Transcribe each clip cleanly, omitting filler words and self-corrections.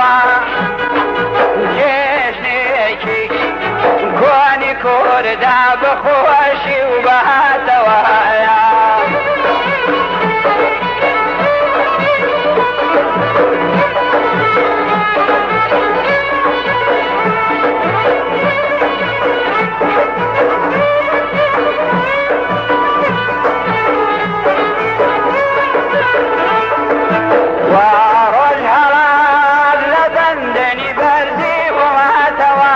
هاتەوە. جێژنێکی کۆنی کووردا بەخۆشی و بەهاتەوە. ڕۆژهەڵات لە بەندەنی بەرزی وڵاتەوە،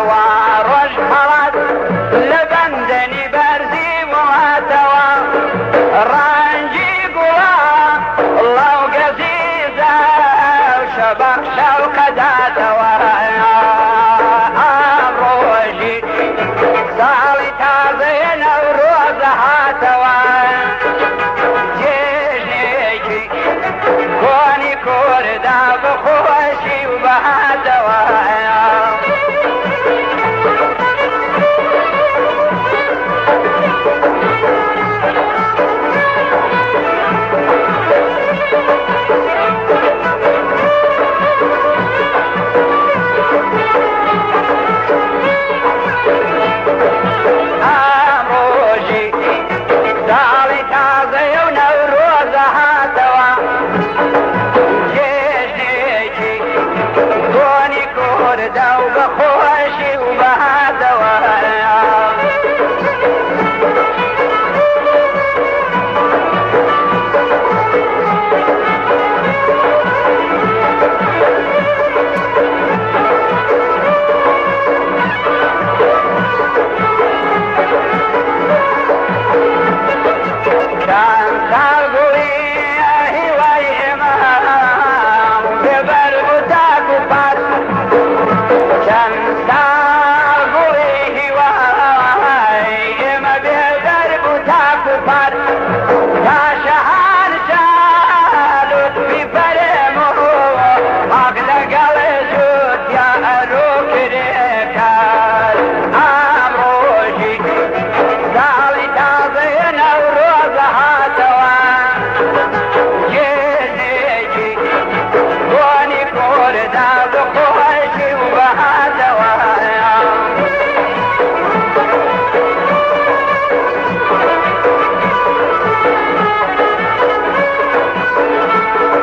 وا ڕۆژهەڵات لە بەندەنی بەرزی وڵاتەوە، ڕەنگی گوڵە ڵاو گەزیزە و شەبەق شەوقەداتەوە. ئەم ڕۆژی ساڵی تازەیە نەورۆزە هاتەوە، جێژنێکی کۆنی کووردا بەخۆشی و بەهاتەوە.